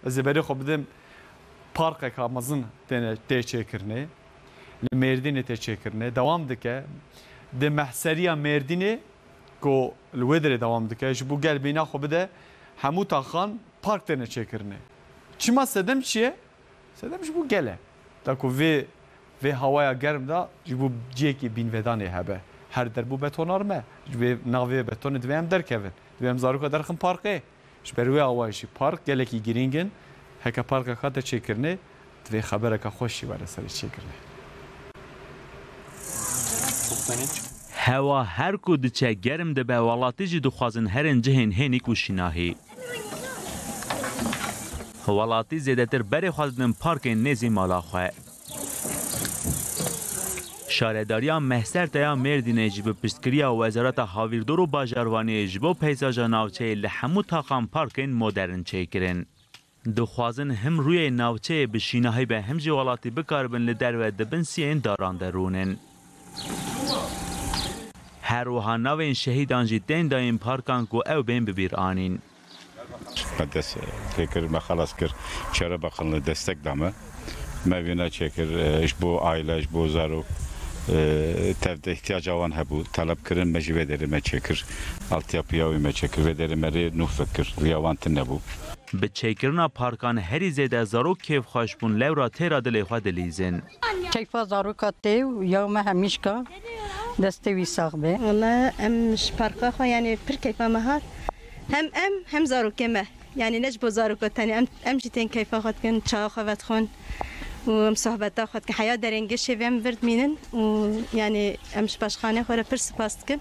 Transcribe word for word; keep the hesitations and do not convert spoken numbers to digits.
Ez ê berê xwe bidim parkeka mezin têne, tê çêkirinê. Li Mêrdînê tê çêkirinê. Dewam dike. Di mehseriya Mêrdînê ku li wê derê dewam dike, ji bo gel bîna xwe bide, hemû taxan park têne çêkirinê. Çima sedem çi ye? Sedem ji bo gel e. Da ku vê, vê hawaya germ de ji bo cihekî bînvedanê hebe. Her der bû betonar me. Ji vê navê betonê divê em derkevin. Divê em zaroka derxin parkê. Ji ber wê awayî jî park gelekî girîng in. Heke parkeka te çêkirinê, divê xebereke xweş jî were serê çêkirinê. Hewa her ku diçe germ dibe, welatî jî dixwazin herin cihên hênîk û şînahî. Welatî zêdetir berê xwe didin parkên nêzî mala xwe. Şaredariya Mehserteya Mêrdînê jî bi piştgiriya Wezareta Havîrdor û Bajarvaniyê ji bo peyzaja navçeyê li hemû taxan parkên modern çêkirin. Dixwazin him rûyê navçeyê bi şînahî be, him jî welatî bikaribin li derve di bin siyên daran de rûnin. Her wiha navên şehîdan jî tên dayîn parkan ku ew bên bi bîr anîn. Me dest pê kir, me xelas kir. Çare Bakanlığı destek da me. Me vêna çêkir, e, ji bo aile, ji bo zarok, e, tevde ihtiyaca wan hebû. Talep kirin, me jî vê derê me çêkir. Altyapıya wî me çêkir. Vê derê me rê nû fikir. Rûya wan tune bû. Bi çêkirina parkan herî zêde zarok kêfxweş bûn, lewra têra dilê xwe dilîzin. Keyfa zaroka tê û ya me hemîşka destê wî sax be. Wala em ji parka xwe, yanî pir keyfa me hat. Hem em hem zarokê me. Yanî ne ji bo zaroka tenê. Em, em jî tên keyfa xwe dikin, çaya xwe vedixwin û em sohbeta xwe dikin. Heya derengêşê vê em vir dimînin û yanî em ji paşxanê xwe re pir spas dikin.